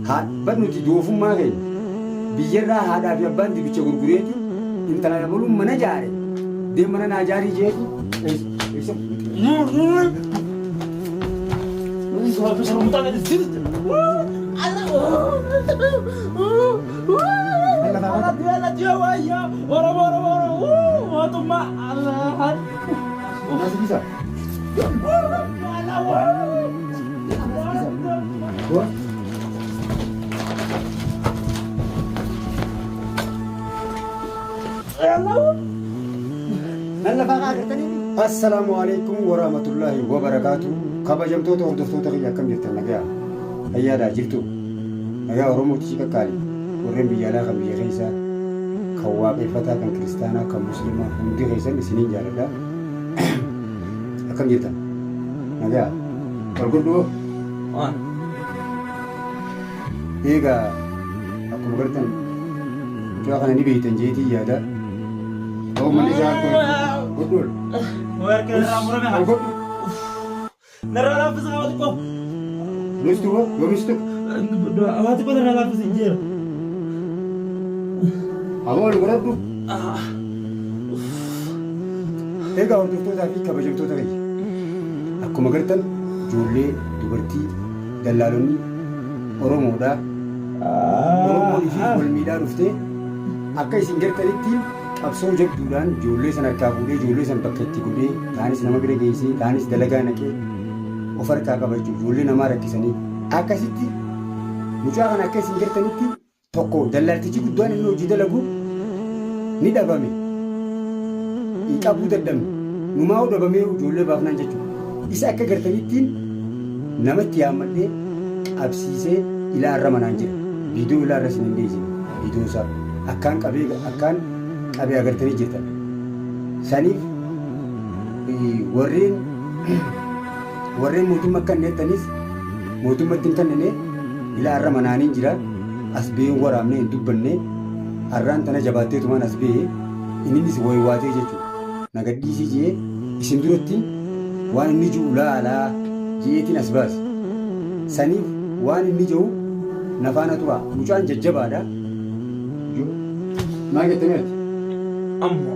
Haa bar nuti doofummaa keenya biyyarraa haadhaa fi abbaan dibicha gurgureeti intala dabaluun mana jaare deem mana naa jaarii jeeti eessa eessa. Assalaamu alaikum warahmatullahi wabarakaatu. Kabajamtoota hordoftoota kiyya, akkam jirtan? Nagaa fayyaadhaa jirtu? Nagaa Oromootti qaqqaali, warreen biyya alaa, kan biyya keessaa, kan waaqeffataa, kan kiristaanaa, kan musliimaa, hundi keessan isiniin jaaladha. Akkam jirtan? Nagaa ol godhuu. Eegaa akkuma gartan mucaa kana ni beektan jeetii yaada. Ta'u manni isaa godhu ol. Ol godhu. Narraa laaffisa haa xiqqoo. Nustu yoomistu. Waa xiqqoo narraa laaffisa hin jeera. Aboo, ol godhadhu. Egaa hordoftootaa fi kabajamtoota kiyya. Akkuma gartan ijoollee dubartii dallaalonni Oromoodha. Oromoon fi wal miidhaa dhuftee akka isin gartanitti qabsoo jabduudhaan ijoollee san harkaa fuudhee, ijoollee san bakka itti godhee, taanis nama bira geessee, taanis dalagaa naqee of harkaa qaba jechuudha. Ijoollee namaa rakkisanii. Akkasitti mucaa kana akka isin gartanitti tokko dallaaltichi guddaan inni hojii dalagu ni dhabame. Hin qabuu dadhabne. Numaa dhabamee ijoollee baafnaan jechuudha. Isa akka gartanittiin namatti yaammadhee qabsiisee ilaa irra manaan jira. Viidiyoo ilaa irra isin hin dhiyeessine. Viidiyoo isaa akkaan qabee agartanii jirtan. Saniif warreen mootummaa akka hin jettanis mootummatti hin kennine, ilaa irra manaaniin jira. As ba'ee hin waraabne, hin dubbanne. Har'aan tana jabaatteetumaan as ba'ee inninis waywaatee jechuudha. Na gadhiisii jee isin duratti waan inni ji'u laalaa jeetiin as baase. Saniif waan inni ji'u na faana tura. Mucaan jajjabaadha. Maal jettanii ati? Ammoo.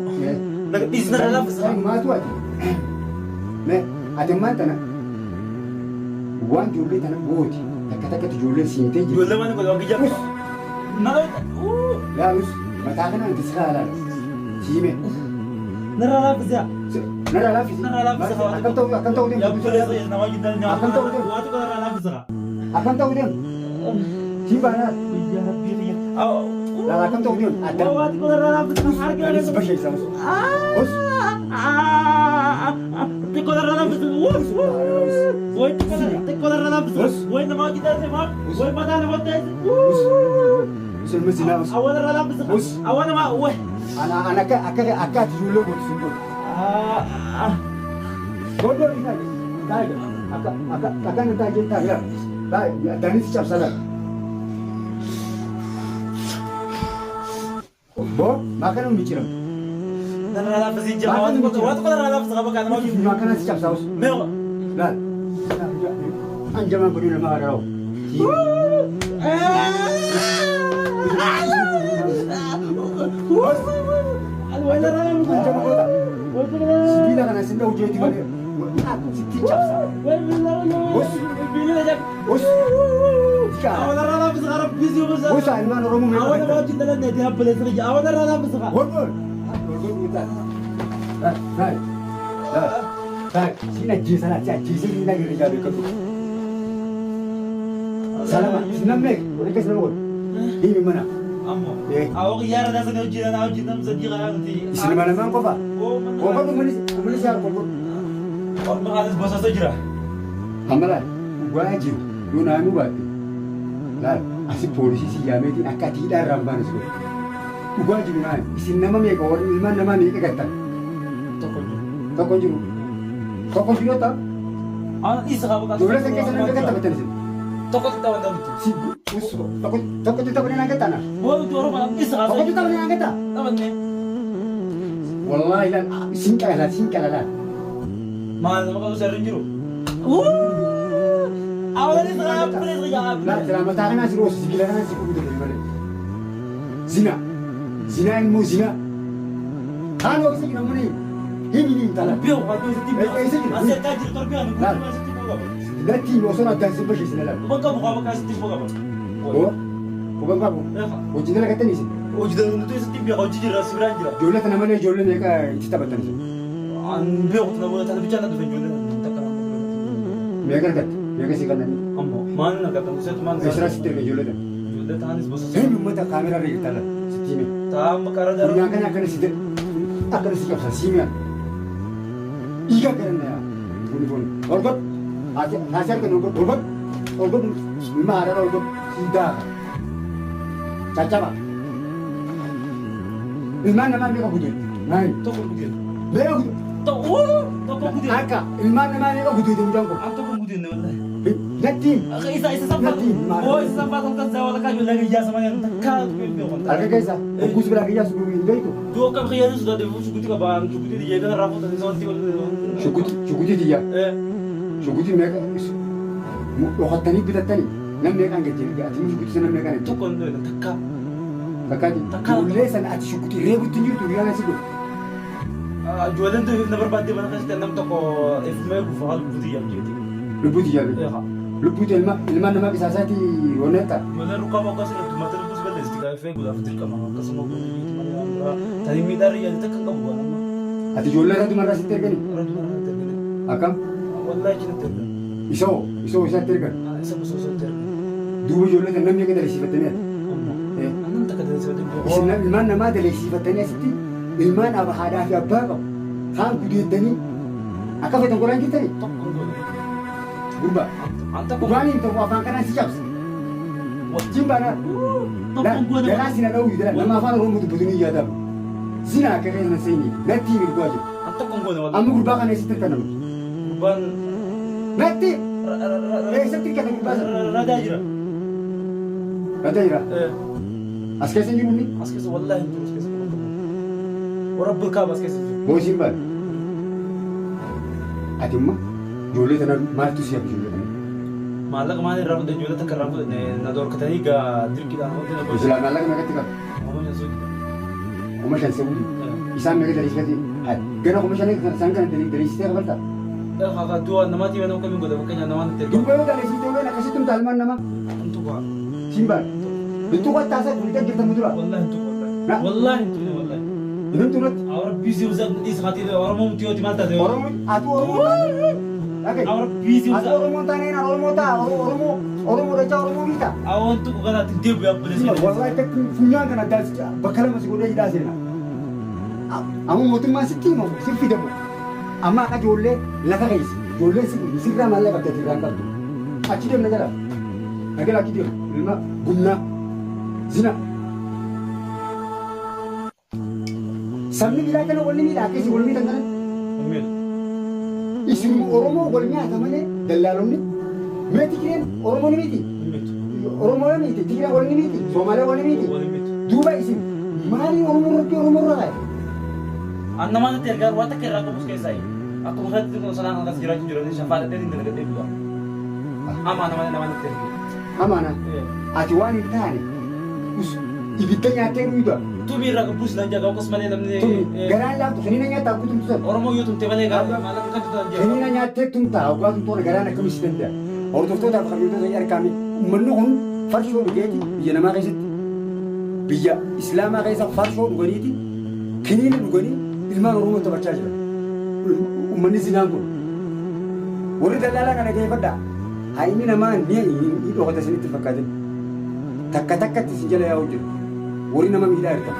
Na gadhiisi, narraa laaffisa. Maatu ati? Mee ati ammaan tana waan ijoollee tana gooti, takka takkatti ijoolleen siimtee jirti. Ijoollee waan godhu waan Us! Laalus mataa kana anti sirraa laala. Siime. Narraa laaffisa. Narraa laaffisi. Narraa laaffisa. Akkam ta'uu Yaa deemtu? bulee nama jiddan nyaata. Akkam ta'uu deemu? Waa xiqqoo narraa laaffisa. Akkam ta'uu deemu? Siin baanaa. Biyya rabbii kiyya. Laala, akkam ta'uu deemu? Adda. Waa xiqqoo narraa laaffisa. Harka Anis basheessa. Us. Xiqqoo narraa laaffisa. Way xiqqoo narraa laaffisa. Way nama jiddan maaf. Way mataa nama ta'e. Us, ilma zinaa, us. Awwa narraa laaffisa. Us. Awwa nama way. Ana akka ati ijoollee gootu sun godhu. Godhoo isaa taa'e, akka inni taa'e taa'e taa'e addaanis cabsa laata. Boo maa kana micciramtu? Narraa laaffisa jira. Waa xiqqoo narraa laaffisa qaba kana nama jiddan. Maa kana si cabsaa, us. Meeqa? Laal. Anjamaa godhuu nama haadha. Sibiila kana sin dha'u jeeti malee sitti cabsa. Us. Us. Us, ilmaan Oromoo meeqa beektan? Godhoon. Taa'e. Taa'e. Siin ajjeesan, ati ajjeesee siin agarra ijaa beekatu. Salama. Isin namni meeqa? Warri keessa nama godhu. Deemi mana. Isin mana lamaan qofa. Qofa uummanni isaa qofa. Amma laal, dhugaa jiru yoo naannoo baatte, laal, asi poolisii si yaameetiin akka ati hidhaa irraa hin baane si godhu. Dhugaa jiru naan, isin nama meeqa, warri ilmaan namaa meeqa gattan? Tokko jiru. Tokko jiru ta'a. Ijoollee san keessa nama meeqa taphattan isin? Si us, tokko tokkotti taphanii naan gattana. Tokkotti taphanii naan gatta. Wallaahi laal, isin qalala, isin qalala. Maal nama qabu seerri hin jiru. Laa jira mataa kanaa si roosi sibiila kanaa si qubuu danda'e malee. Zina. Zinaa immoo zinaa. Kaan hoogisa jira mana himi ni intala. Natti himi osoo addaan sin basheessine laal. Hoo? Quban qabu. Hojii dalagattanii isin. Ijoollee tana malee ijoollee meeqa itti taphattan isin? Meeqa argatte? Meeqa si kannanii? Eessaa sitti erga ijoollee tana? Himi uummata kaameraa irra jirta laal sitti hime. Funyaan kana akkana si akkana si cabsan si hime. Dhiiga gara na yaa. Buni buni. Ol godhu. Haasi harka ol godhu. Ol godhu. Ol godhu. Ilma haadhaa ol godhu. Si daaka. Caccaba. Ilmaan namaa meeqa gudeedde? Maali? Meeqa gudeedde? Akka ilmaan namaa meeqa gudeedde mucaan kun? Natti himi. Harka keessa hogguus biraa kiyyaa su hin beektu. Shugutii tiyya. Shugutii meeqa dhokattanii bitattanii nam meeqaan gajjee ati immoo shugutii sana meeqaan ajjee? Takkaati. Ijoollee sana ati shugutii reebutti hin jirtu guyyaa si godhu. Ijoolleen tun na barbaaddee mana keessatti nam tokko ifuma eeguuf haala lubbuutii yaabjeeti. Lubbuuti yaabee. Lubbuuti ilmaan namaa qisaasaati onneetta. Ijoolleen rukkaa bakka asirratti mata lubbuus balleessiti kan ifee eeguudhaaf dirqama akkasuma malee waan biraa tani miidhaa irra yaadde takka hin qabu waan amma. Ati ijoollee irra dumarraa sitti ergani? Irra dumarraa sitti ergani. Akkam? Wallaahi cinitti ergan. Isoo isoo isaatti ergan? Isa bosoo isaatti ergan. Duuba ijoollee tan namni akka dalagsiifattanii ati? Amma. Annam takka dalagsiifattanii beeku. Isin ilmaan namaa dalagsiifattanii asitti ilmaan haadhaa fi abbaa qabu kaan gudeeddanii akka feetan godhaan jirtanii? Tokko hin godhu. Gurbaa. Dhugaan hin ta'u afaan kanaan si cabsa. Wajjin baanaa. Garaa si na dha'uu jira nama afaan Oromoo dubbatu ni yaadamu. Zina akka keessa seeni natti himi dhugaa jiru. Amma gurbaa kana eessatti hirkanna nuti? Gurbaan. Natti eessatti hirkanna gurbaa sana? Radaa jira. Radaa jira. As keessa hin jiru inni? As keessa wallaahi hin jiru as keessa. Warabbul kaaba as keessa jiru. Boosiin baala. Ati immoo ijoollee tana maaltu si hafe ijoollee tana? Maallaqa maal irraa fudhanne ijoollee takka irraa fudhanne na dhorkatanii gaa dirqiidhaan wanti na godhan. Silaa maallaqa meeqatti qaba? 5,000 suuti. 5,000 suuti. Isaan meeqa daleessifate? Gara 5,000 isaan kana daleessitee kabaltaa? Du'a namaatii mana akkamiin godha fakkeenyaaf namaan itti erga. Durba yoo daleessite uleen akkasitti humta ilmaan namaa. Hin tuqaa. Siin baala. Hin tuqaa taasaa bultee jirta muduraa. Wallaahi hin tuqu wallaahi. Wallaahi hin tuqne wallaahi. Hin tuqnetti. Awra biisii uza dhiis haati Oromoo miti yooti maal taate. Oromoo ati Oromoo taate. Awra biisii Ati uza. Oromoo taane naan Oromoo ta'a Oromoo Oromoo dachaa Oromoo miita. Awoon tuqu kanaatti deebi'u abbuleessa. Wallaahi akkatti funyaan kana addaan bakka lama si godhee hidhaa seena. Amma mootummaan sitti himamu si fidamu. Amma akka ijoollee lafa keessa ijoolleen si sirraa maallaqa qabdi ati irraa hin qabdu. Achi deemna jala. Nagala achi deemu ilma gumnaa zina. Sabni biraa kana wal ni miidha akka isin wal miidhan kana. Isin Oromoo wal nyaata malee dallaalonni mee Tigreen Oromoo ni miti. Oromoo ni miti Tigreen wal ni miti Soomaalee wal ni miti. Duuba isin maaliin Oromoo irratti Oromoo irra kaa'e? An namaa natti ergaa waan takka irraa qabus keessaa akkuma kanatti kun sanaan akkas jiraachuu jiran shafaadhadhee hin dalagadhee du'a. Amaana malee namaa natti erge. Amaana ati waan hin taane ibidda nyaattee dhuyda. Tumii irraa qabbus nan jaga akkas malee namni. Tumi garaan laaftu kiniina nyaattaa akkuma tumtu sana. Oromoo yoo tumte malee maallaqa kan tutan jira. Kiniina nyaattee tumtaa hoggaa tumtoon garaan akkamii si danda'a. Hordoftootaaf kabajamtoota harkaami uummanni kun farshoo dhugeeti biyya namaa keessatti biyya islaamaa keessa farshoo dhuganiiti kiniina dhuganii ilmaan Oromoo taphachaa jiran. Uummanni zinaan kun warri dallaalaa kana geeffadhaa. Hayni namaa ni dhokata isinitti hin fakkaatin. Takka takkatti isin jala yaa'u jira. Warri nama miidhaa jirtan.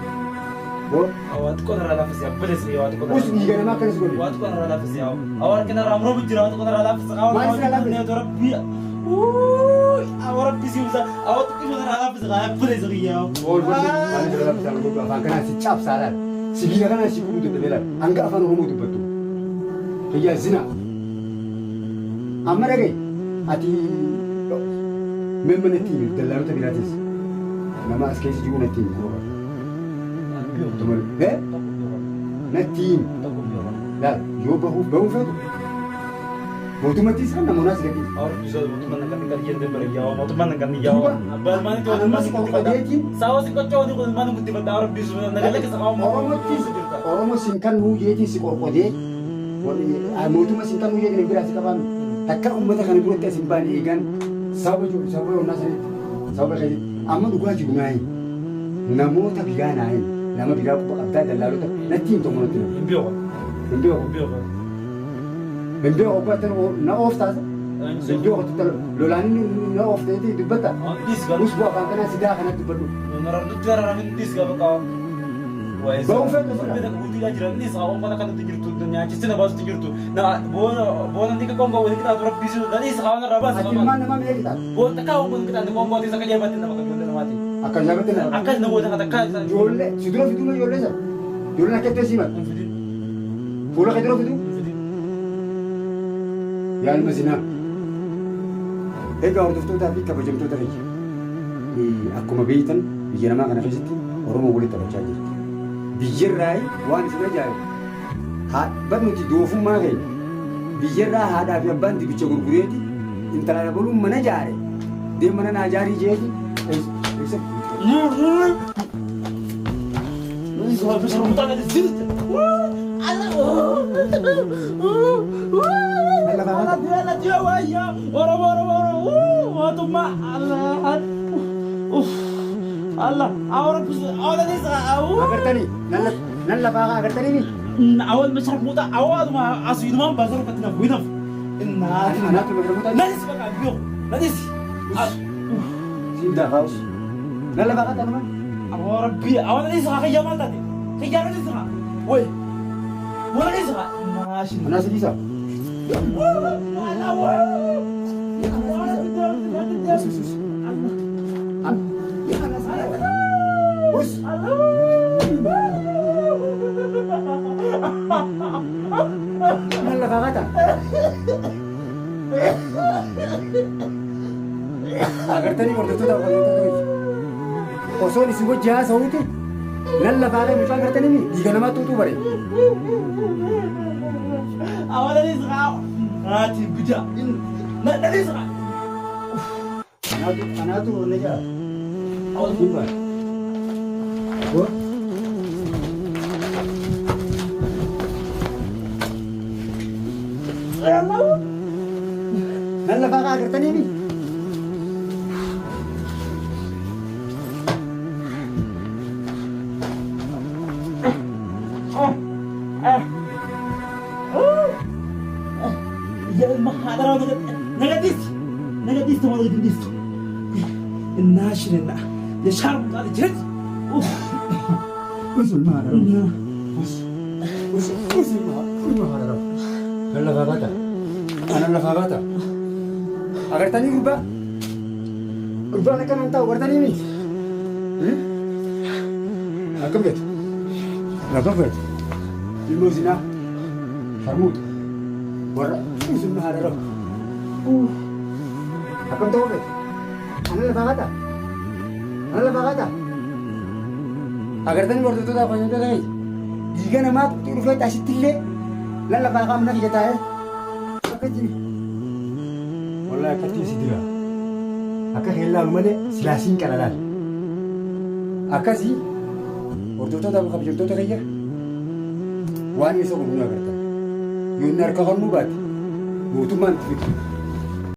Hoo? Waa xiqqoo narraa laaffisi abbalesi waa xiqqoo Us dhiiga namaa akkanas godhe. Waa xiqqoo narraa laaffisi yaa. Awwa harki narraa muruu jira waa xiqqoo narraa laaffisi. Maal sirraa laaffisi? Rabbi. Awwa rabbi si usa. Awwa xiqqoo narraa laaffisi abbalesi yaa. Ol godhe maal sirraa laaffisi al godhu afaan kanaan si cabsaa laal. Sibiila kanaan si gubuu dadhabee laal. Hanga afaan Oromoo dubbattu. Fayyaa zina. Amma dhaga'i ati mee mana itti himi dallaalota biraatis nama as keessa jiru natti himi kuma barta. Eh? Natti himi. Laal yoo bahuuf bahuu feetu Mootummaatti isaan namoonni as gadhiisa. Oromottis Oromo sin kan nuu jeetiin si qorqodee mootummaa sin kan nuu jeetiin biraa si qabaame takka uummata kana duratti as hin baane eegan sababa jiru sababa yoonaa sanitti sababa keessatti amma dhugaa jiru naayin namoota biraa naayin nama biraa quba qabdaa dallaalota natti hin tomo natti hin beeku hin beeku obbo na oof taasa hin beeku lolaan na oof ta'eeti dubbata usbuu afaan kanaa sidaa kanatti dubbadhu. Ati ilmaan namaa meeqa taate? Akka ajaa'ibatti nama. Ijoollee si dura fiduu moo ijoollee sana? Ijoolleen akka itti siimatu. Fuula kee dura fiduu? Yaa ilma zinaa. Egaa hordoftootaa fi kabajamtoota kiyya. Akkuma beektan biyya namaa kana keessatti Oromoo walitti taphachaa jirti. Biyyarraa waan isin ajaa'ibu bar nuti doofummaa keenya biyyarraa haadhaa fi abbaan dibicha gurgureeti intala dabaluun mana jaare deem mana naa jaarii jeeti. Eessa? Agartanii nan lafaa agartanii mi? Anaatu nama siin daafaus. Nan lafaa qaxanuma. Anaa si dhiisaa? Us us us. Us. Nan lafaa qaxa. Agartanii hordoftoota hordoftoota keenya. Osoon isin wajji haasa'uuti nan lafaa kee mucaa agartanii mi dhiiga namaa xuuxuu bare. Anaatu anaatu na jaa. Hin baane. Hoo? Nan lafaa kaa agartanii mi? Us ilma haadha. Us us us ilma haadha. Nan lafaa baata. Anan lafaa baata. Agartanii gurbaa? Gurbaan akkanaan taa'u agartanii mi? Akkam feetu? Akkam feetu? Ilmoo zinaa. Sharmuuxa. Warra us ilma haadha rabu. Akkam ta'uu feetu? Anan lafaa baata. Anan lafaa baata. Agartanii hordoftoota afaan ta'e dhiiga namaa tuqxuu dhufee asitti illee lan lafaa qaamna kiyya taa'ee akka jiru. Wallahi akkatti si dira. Akka kee ilaalu malee silaa siin qala laal. Akkasii hordoftoota fi kabajamtoota kiyya waan isa godhu ni agartan. Yoo inni harka kennuu baate mootummaan itti fidi.